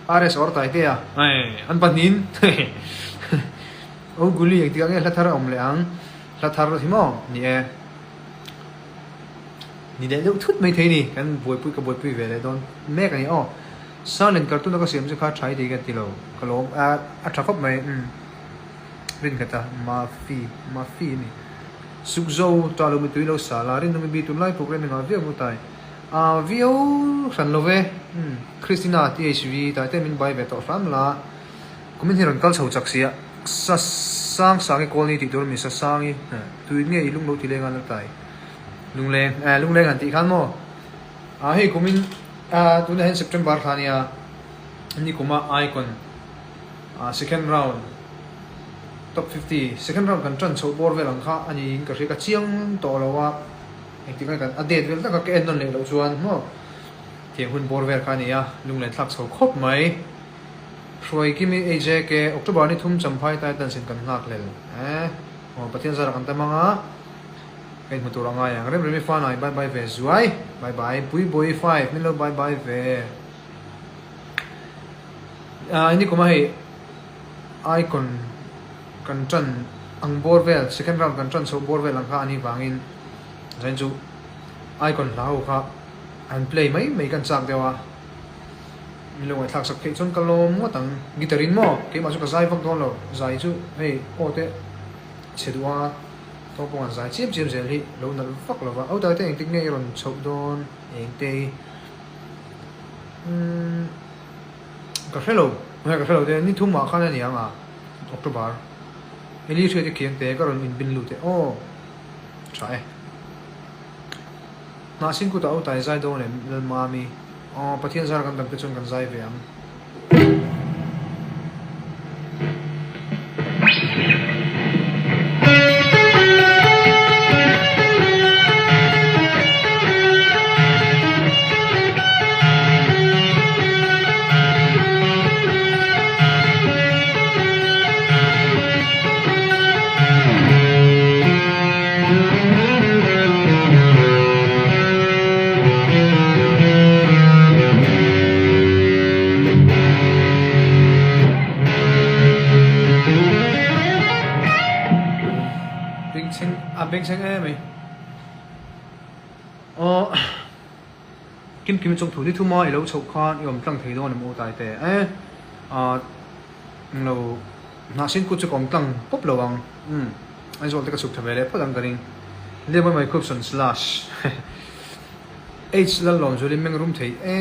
RS or Taitea an pahnihin O Guli engtikah nge hla thar a awm leh ang? Hla thar hi maw? Ni e. Ni leh deuh thut mai thei ni. Kan buaipui ka buaipui ve leh dawn mek a ni aw. Silent cartoon a ka siam chu kha tha i tih ka ti lo. Ka lawm a a tha khawp mai umm. Rin khat a Mafi Mafi a ni. Sukzo ta lo mitui lo sal a rinawm i bi tunlai program engah viau maw tai a viau hran lo ve umm Christina THV tai te min bai ve tawh hram la kumin hi rawn kal chho chak sia sa sang sangi kawlni tih tur a mi sa sangi tuin nge i lung lo ti leng a la tai lungleng eh lungleng han tih khan maw a hei kumin a tunah hian September thla nia nikuma icon a second round. Top 50 second round kan tan chhoh bawr vel ang kha a niin ka hria ka chiang tawh lo a, engtik nge kan a date vel taka ka en nawn leh loh chuan maw tiang hun bawr vel kha a ni a, lunglen thlak chho khawp mai. Hruai Kimi AJK October ni thum Champhai Titans in kan nghak hlel e, aw Pathian zara kan tam anga ka inhmu tur a ngai ang. Remremi Fanai bye bye ve zuai bye bye Puibawi 5 min lo bye bye ve. Aaa ini kuma hei Icon kan tan ang bawr vel second round kan tan chhoh bawr vel ang kha a nih vangin zain chu Icon hla ho kha an play mai mai kan chak deuh a, min lo ngaihthlak sak theih chuan ka lawm ngawt ang, guitar in maw keimah chu ka zai vak dawn lo, zai chu hei aw te chhe duh a tawng pawh an zai chiam chiam zel hi lo nalh vak lo va, Autai te engtik nge i rawn chhoh dawn eng te hi umm. Ka hre lo, ka hre lo te, ni thum ah khan a ni ang a, October. Eli hriat i khiang te ka rawn inbin lut e, aw tha e. Hnahsin kutah aw tai zai dawn em Lalmami, aw Pathian zar kan dam te chuan kan zai ve ang. Bengchheng a bengchheng em mai aw Kim Kim chawngthu ni thuma i lo chhoh khan i awm tlang thei dawn em aw Taite e ah englo hnahsin kut chu ka awm tlang pawp lo ang umm Aizawl te ka chhuk tha ve leh phawt ang ka ring Liam mai khup sawn slash H Lallawmzuali meng rum thei e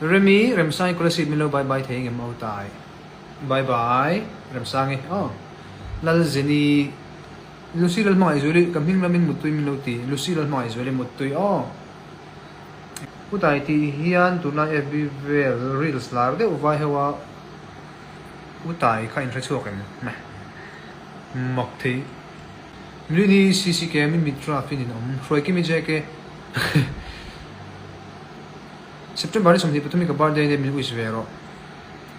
Remi Remsangi Kolasib min lo bye bye thei engem aw Tai bye bye Remsangi aw Lalzeni Lucy Lalhmangaihzuali ka hming lamin muttui min lo ti Lucy Lalhmangaihzuali muttui aw Putai tih hian tuna FB vel reels lar deuh vai ho a Putai kha inhre chhuak em meh mak thei Mlini CCK mi Mitra fin in awm Hruai Kimi JK September ni 23 ka birthday nia min wish ve rawh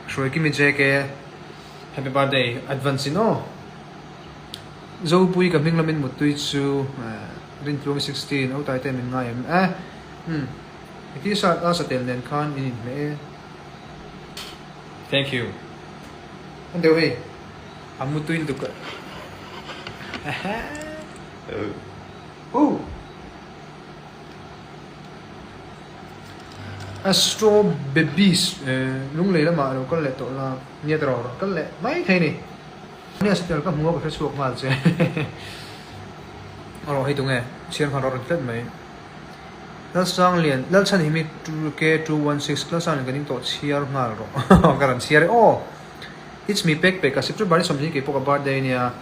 Hruai Kimi JK Happy birthday advance in aw Zopui ka hming lamin muttui chu Rintluang 16 Autai te min ngai em eh umm i t-shirt a satel nen khan in inhmeh e Thank you An deuh hei a muttui lutuk Oh Astro Babies Lunglei lamah a lo kal leh tawh la nia tawrh rawn kal leh mai thei a ni. Nia satel ka hmu a ka hre chhuak nghal che Aw hei tunge chhiar nghal rawh rawn tlat mai Lalsanglian Lalchhanhimi K216 Lalsanglian ka ning tawh chhiar nghal rawh ka rawn chhiar e aw It's me pek pek a September ni 20 keipawh ka birthday ania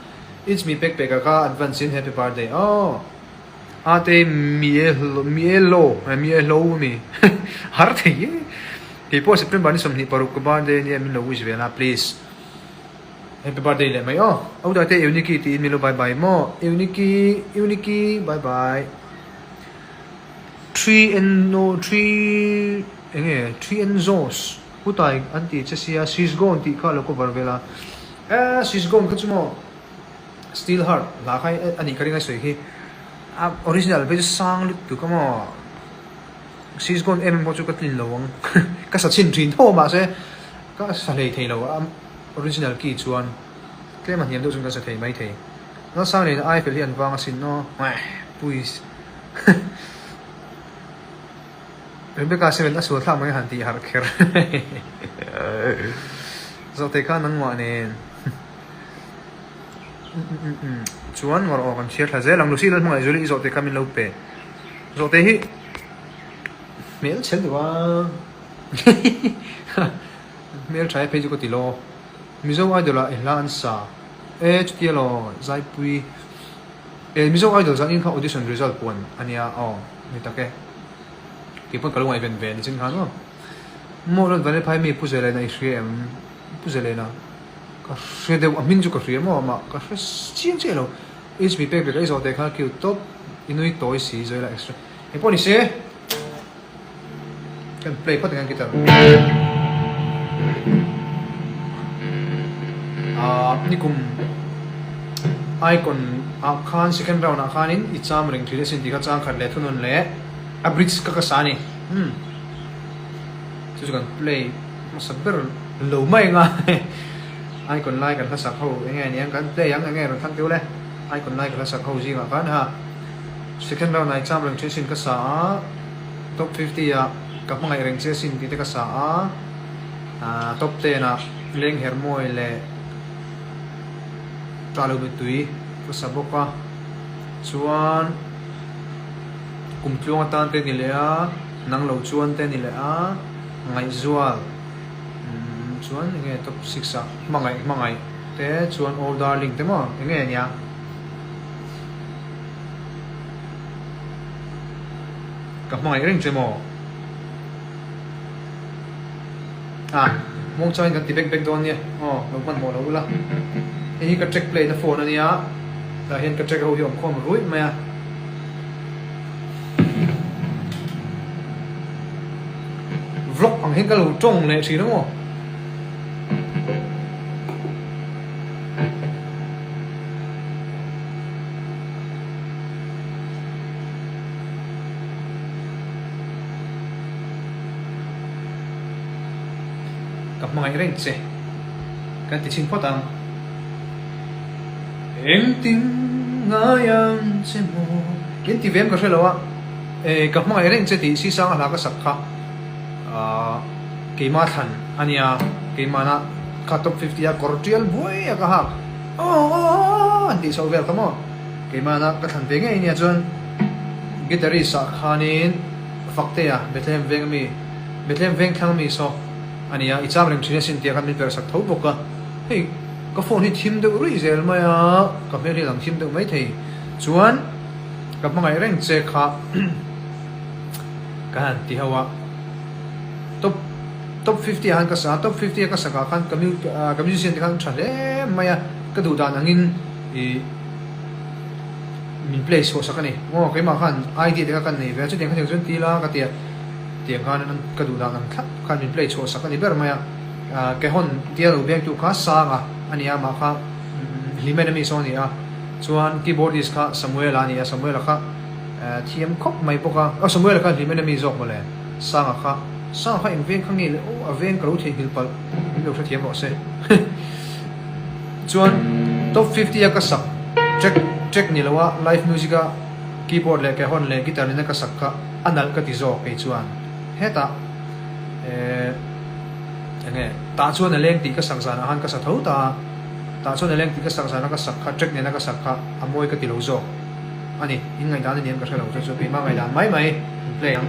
It's me pek pek a ka advance in happy birthday aw. A te mi e mi e lo mi e hlo mi har thei e kei pawh September ni 26 ka birthday ania min lo wish ve la please happy birthday leh mai aw au dai te Euniki tiin min lo bye bye maw Euniki Euniki bye bye three n no three enge three n zos hutai an ti che sia she's gone tih kha lo cover vel a e she's gone kha chu maw. Steel heart hla kha a nih ka ring a sawi khi a original phei chu sang lutuk a maw. She's gone em em pawh chu ka tlin lo ang. Ka sa chhin thin tho mahse ka sa hlei thei lo a original key chuan tlem a hniam deuh chuan kan sa thei mai thei. Nalsang leh Eiffel hi an vang asin aw. Puis. Rebecca Seven a sual thlak mai han tih harh kher. Zawhte kha nangmah nen. Chuan ngawr aw kan chhiar thla zel ang. Lucy Lalhmangaih Zuali i zawhte kha min lo pe. Zawhte hi hmel chhel deuh a. Hmel tha e phei chu ka ti lo. Mizo Idol ah i hla an sa. E chutia law Zaipui. E Mizo Idol zan in kha audition result puan a nia aw ni tak e. Kei pawn ka lo ngaihven ve nichin khan aw. Maw Lal Vanlephai mi Pu Zelena i hria em? Pu Zelena ka hre deuh a hming chu ka hria maw amah ka hre chiang chiah lo. HB pek vek a i zawh teh khan cute tawp i nui tawi si Zoila extra. Engpawh ni se Kan play phawt ang guitar. Ah nikum icon ah khan second round ah khanin i cham reng thin asin tih kha chang khat leh thunun leh a bridge ka ka sa a ni. Hmm. Chu chu kan play hmasa ber lo mai anga icon lai kan hlasak ho enge aniang kan play ang enge rawn thlang teuh le icon lai kan hlasak ho zingah khan ha second round ah i cham reng thin asin ka sa a. Top 50 ah ka hmangaih reng che asin tih te ka sa a, ah top 10 ah leng her mawi leh tah lo mittui ka sa bawk a, chuan kum tluang atan te ni leh a, nang lo chuan te ni leh a, ngaihzual umm chuan eng nge top 6 ah hmangaih hmangaih te chuan all darling te maw eng nge nia. Ka hmangaih reng che maw? Ah, muangchangin kan ti bek bek dawn nia. Aw, lo hmanhmawh lo ula. Hei hi ka track play na phone a nia, tah hian ka track ho hi a awm khawm ruih mai a. Vlog ang hian ka lo tawng leh thin a maw? Ka hmangaih reng che. Kan ti chhin phawt ang. Engtin ngai ang che maw? In ti vem ka hre lo a. E, ka hmangaih reng che tih Sisanga hla ka sak kha ah keimah thlan a nia. Keimahna kha top 50 a kawr tial buai a ka hak. Aw aw an tih chhoh vel kha maw? Keimahna ka thlan ve ngei nia chuan guitarist ah khanin Faktea Bethlehem veng ami Bethlehem veng thlang ami saw a nia i cham reng thin asin tih ah khan min perh sak tho bawk a hei ka phone hi thim deuh ruih zel mai a ka hmel hi a lang thim deuh mai thei chuan ka hmangaih reng che kha ka han ti ho a top top 50 ah khan ka sa a top 50 a ka sak ah khan ka ka musician te khan an tha hle mai a ka duh dan angin ih min play chhuah sak a ni. Aw keimah khan idea te kha kan nei ve a, chutiang kha tiang chuan ti ila ka ti a, tiang khan ka duh dan ang thlap khan min play chhuah sak a ni ber mai a. Kehawn tia lo bengtu kha Sanga a ni a, amah kha Hlimen ami saw a ni a, chuan keyboardist kha Samuela a ni a, Samuela kha thiam khawp mai bawk a, aw Samuela kha Hlimen ami zawk mawle, Sanga kha, Sanga kha eng veng kha nge le aw a veng ka lo theihnghilh palh min lo hrethiam rawh se. Chuan top 50 a ka sak track track ni lo a live music a keyboard leh cajon leh guitar nena ka sak kha a nalh ka ti zawk kei chuan hetah eh enge tah chuan a leng tih ka sak zanah khan ka sa tho ta a tah chuan a leng tih ka sak zana ka sak kha track nena ka sak kha a mawi ka ti lo zawk a ni in ngaihdan a ni em ka hre lo chu chu keimah ngaihdan mai mai in play ang.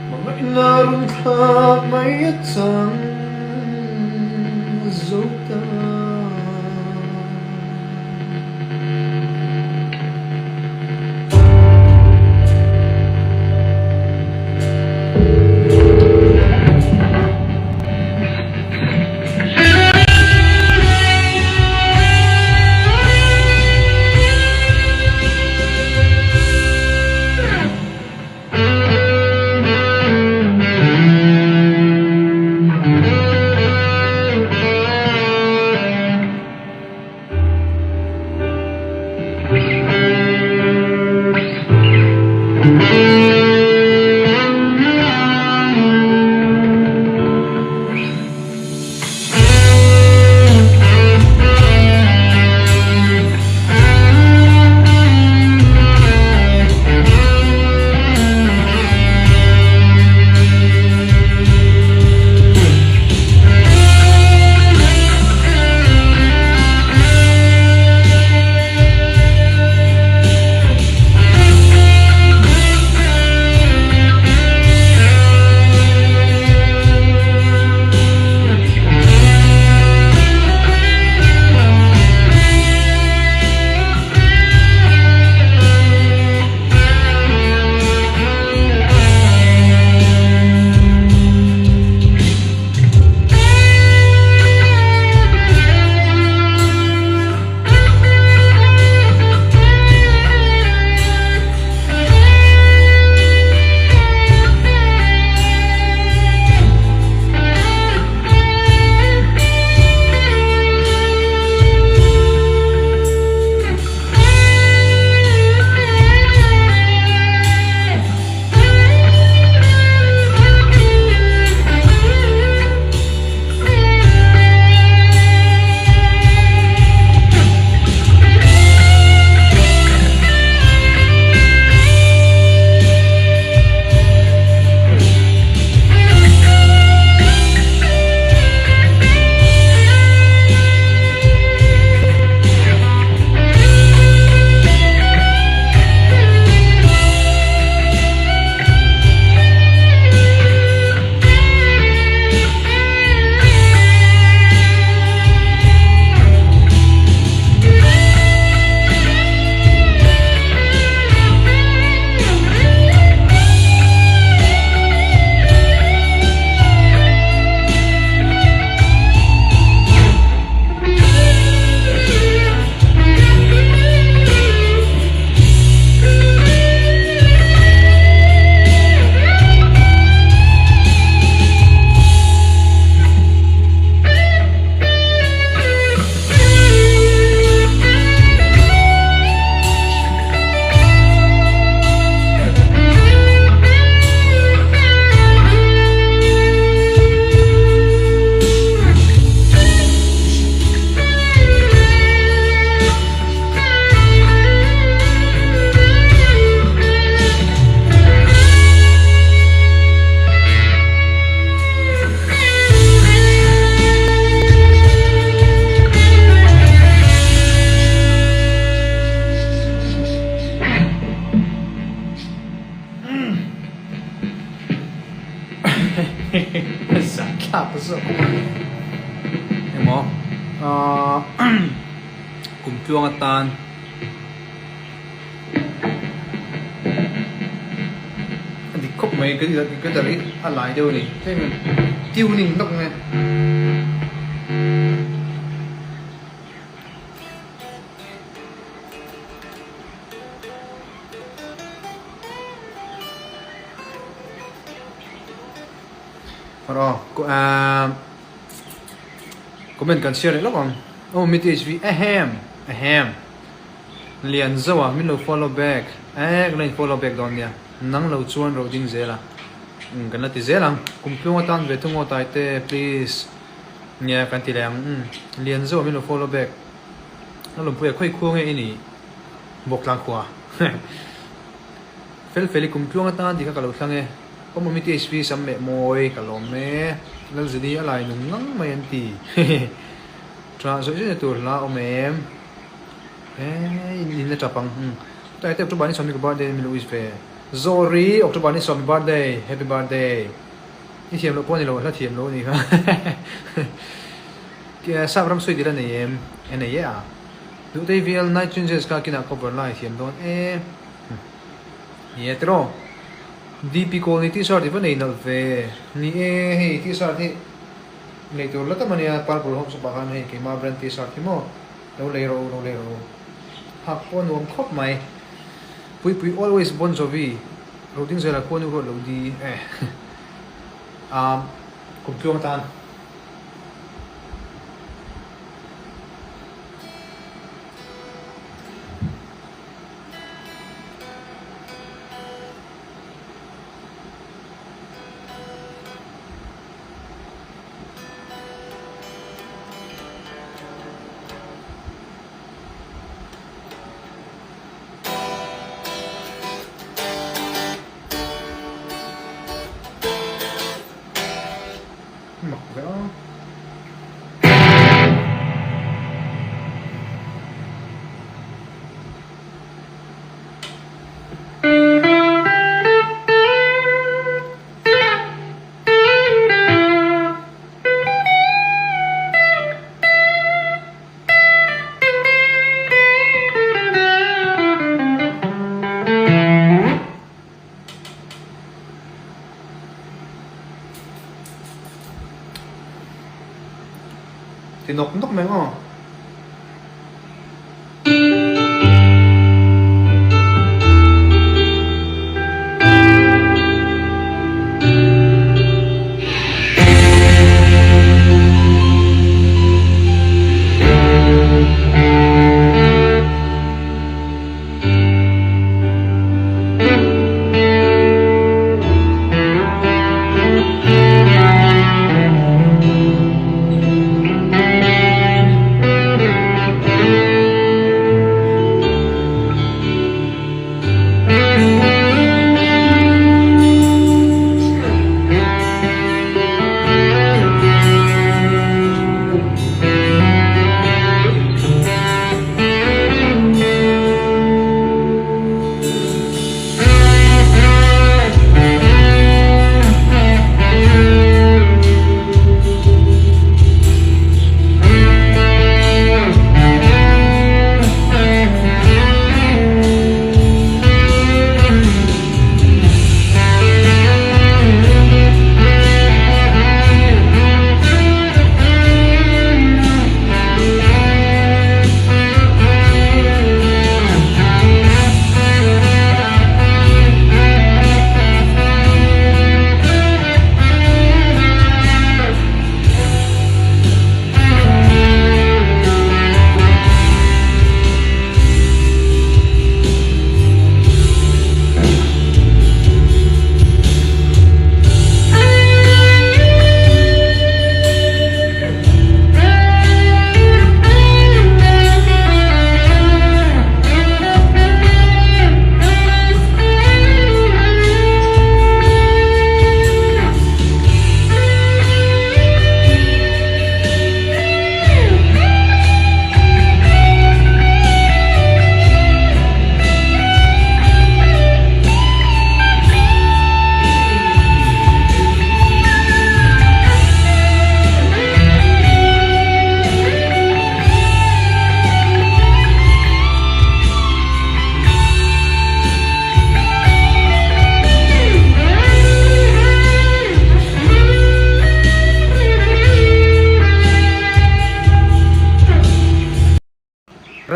Hmangaihna run thlak mai a chang zo ta. Emaw ahh kum tluang atan a dik khawp mai ka guitar hi a lai deuh a ni tlem in tuning lawk nge. Comment kan share leh lawk ang. Aw mi THV ahem ahem Lian zo a min lo follow back eh kan la in follow back dawn nia nang lo chuan ro ding zel a umm kan la ti zel ang kum tluang atan ve thung aw tai te please nia kan ti leh ang umm Lian zo a min lo follow back la lawmpui a khawi khua nge i nih bawk tlang khua fel fel i kum tluang atan tih kha ka lo thlang e. Awmawmi THV sam meh mawi ka lawm e, Lalzeli a lai nung ngang mai an ti. Tah zawih zawih na tur hla awm em? Eii in in la tap ang. Umm. Tlai te October ni sawmi ka birthday min lo wish ve. Zawri October ni sawmi birthday, happy birthday. I thiam loh pawh a ni lo, hla thiam loh a nih kha. Sap ram sawi dil a nei em? E nei e a. Duhtei VL Night Changes kha kinah cover lai thiam dawn e. Ni e tiraw. DP Colony t-shirt i va nei nalh ve. Ni e, hei t-shirt hi lei tur la tam a nia, Purple Home Shop ah khan hei keimah brand t-shirt hi maw lo lei rawh u, lo lei rawh u. Hak pawh a nuam khawp mai. Puipui always Bon Jovi, Rodingzela khuanu ruat lo di e. Aam, kum tluang atan. Mak ve a. Ti nawk nawk mai ang aw.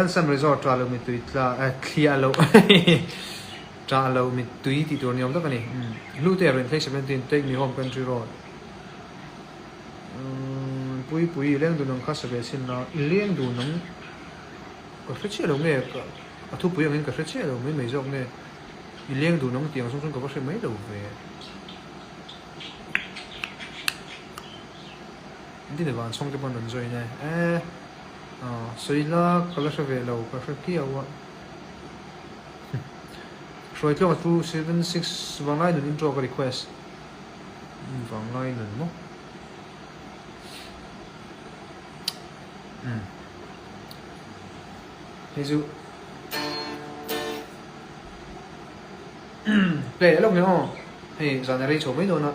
Ransom Resort ṭah loh mittui tla eh thliah loh ṭah loh mittui tih tur ni awm tak a ni. Hlute a rawn thleng 17 Take me home country road. Umm pui pui i leng dun ang kha sa ve sin la i leng dun ang ka hre chiah lo nge ka a thupui angin ka hre chiah lo mai mai zawk nge i leng dun ang tih ang zawng chuan ka va hre mai lo ve. Engtin van chhawng te pawh an rawn join e eh aw sawi la ka la hre ve lo ka hre kiau a hruai tluang a 276 vanglai nun intro ka request. Vanglai nun maw? Umm. Hei chu play leh lawk mai aw. Hei zan a rei chho mai dawn a.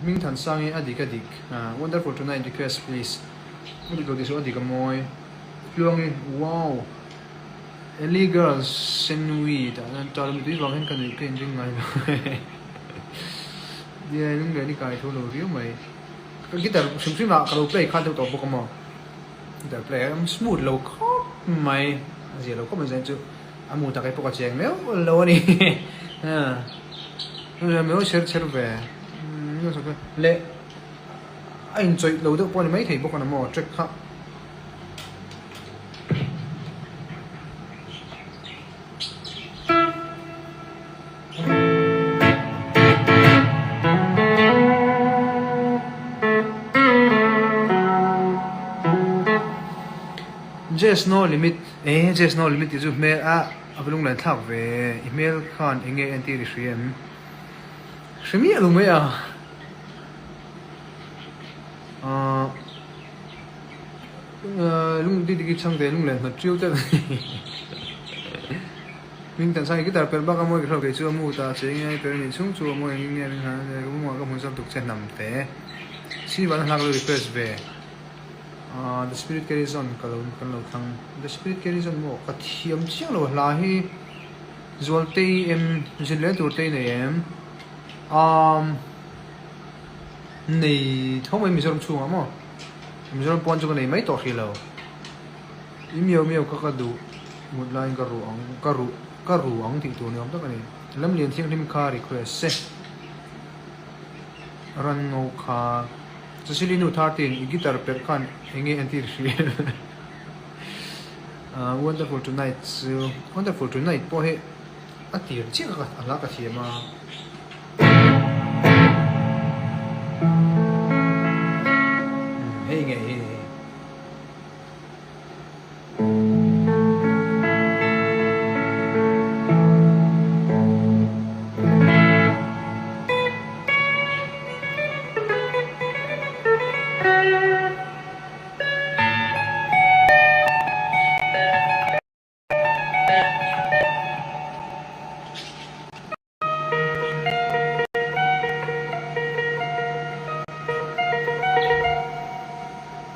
Hmingthansangin a dik a dik. Wonderful tonight request please. A dik lo tih chu a dik a mawi. Tluangi wow. Eli girl senwi tah hian tar mi tui vang hian ka nuih ka inring ngai lo. Nia lunglen i kai tho lo riau mai. Ka guitar hrim hrim ah ka lo play khan deuh tawh bawk a maw. Guitar play a smooth lo khawp mai. A zia lo khawp mai zan chu a mu tak e pawh ka cheng meuh lo a ni. Meuh cher cher ve. Leh a inchawih lo deuh pawh a ni maithei bawk a ni maw track kha. Jazz no limit e Jazz no limit tih chu hmel a a va lunglen thlak ve i hmel khan eng nge entir i hria em? Hre miah lo mai a. Ahh lung dik dik i chhang ve lunglen hnawt ṭiau te Hming tan sang i guitar perh bak a mawi ka hlau kei chu a mu ta che nge per nih chhung chu a mawi ang nge ring hlan a nia ka mumah ka hmun zam tuk che hnam te si van a hlak lo request ve ahh the spirit carries on ka lo kan lo thlang the spirit carries on maw ka thiam chiang lo hla hi Zualtei em zin leh tur te i nei em umm. Nei tho mai Mizoram chhungah maw? Mizoram pawn chu ka nei mai tawh hrih lo. I miau miau kha ka duh mut laiin ka ruh ang ka ruh ka ru ang tih tur ni awm tak a ni. Lamlian thianghlim kha request se. Ranngo kha Cecily nu 13 i guitar perh khan eng nge entir hrih Wonderful tonight chu Wonderful tonight pawh hi A tir chiah kha a hla ka thiam a. Hei nge hei hei.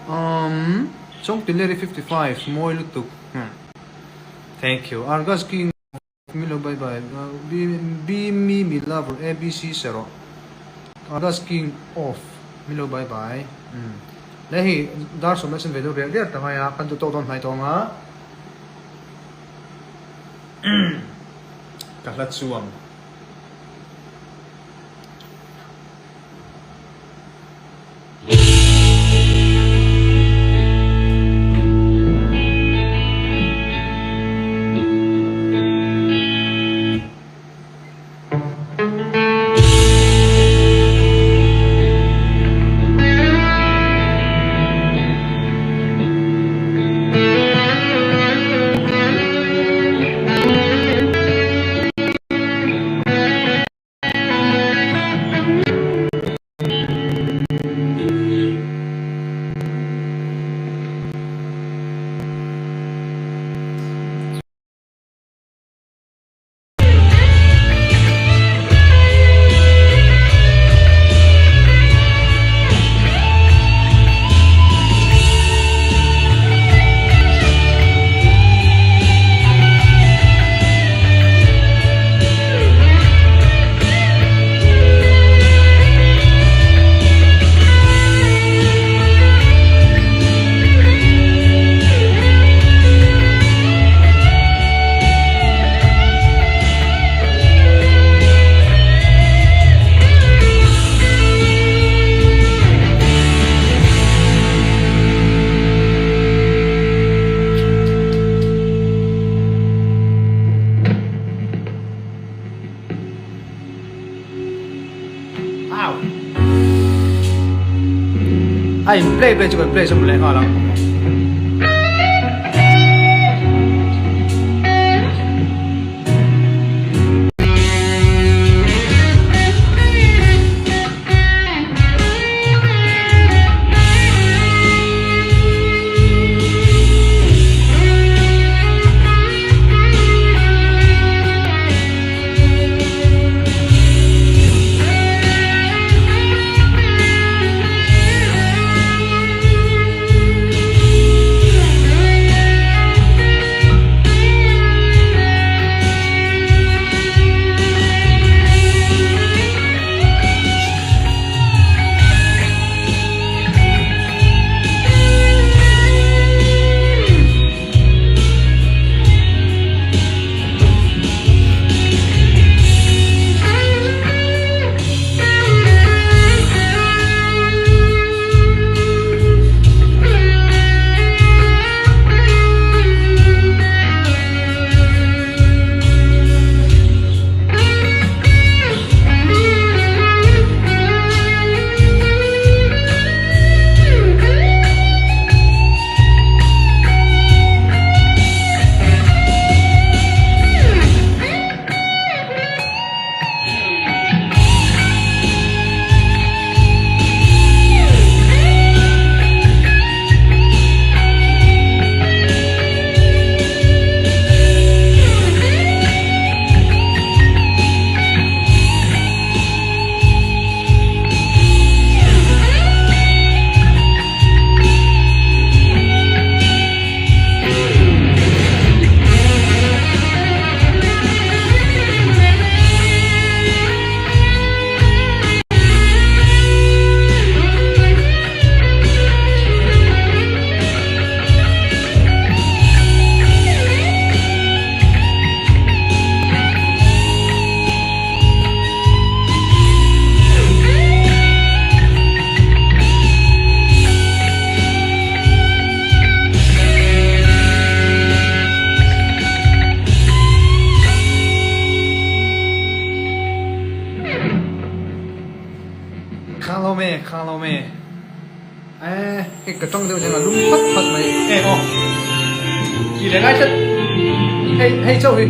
Umm Chawngtileri 55 mawi lutuk Thank you Argus King Milo bye bye Be me mi lover ABC se rawh Argus King of Milo bye bye Umm le hei dar sawm leh sen ve deuh riah riah ta ngai a kan duh tawk dawn hnai tawng a. Ka hla chuang. Au. A in play play chu kan play zawm leh nghal ang. Khang lo me, khang lo me. E, hei ka tawng deuh hian a lum phat phat mai. E aw. Ti leh ngai tlat. Hei, hei chauh hi.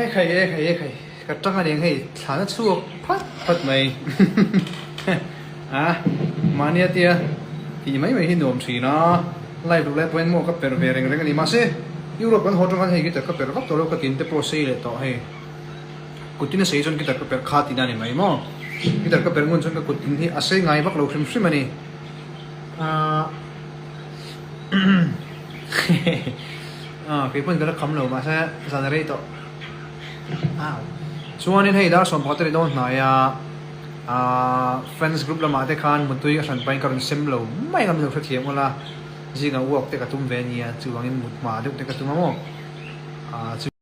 E khai e khai e khai ka tang a ning hei thlan a chhuak phat phat mai a mahnia tia tih mai mai hi nuam thin a live loh lai pawhin maw ka perh ve reng reng a ni mahse Europe kan haw tang khan hei guitar ka perh vak tawh lo ka tin te pawh sei leh tawh hei. Kut in a sei chuan guitar ka perh kha tihna a ni mai maw? Guitar ka perh ngun chuan ka kut in hi a sei ngai vak lo hrim hrim a ni. Aaa kei pawn ka la kham lo mahse zan a rei tawh. Au chuanin hei dar 11 a ri dawn hnai a aaa friends group lamah te khan mutui a hran pahin ka rawn sem lo mai ang a min lo hrethiam ula zingah walk te ka tum ve ania chuvangin mut hma deuh te ka tum a maw? Aaa chu.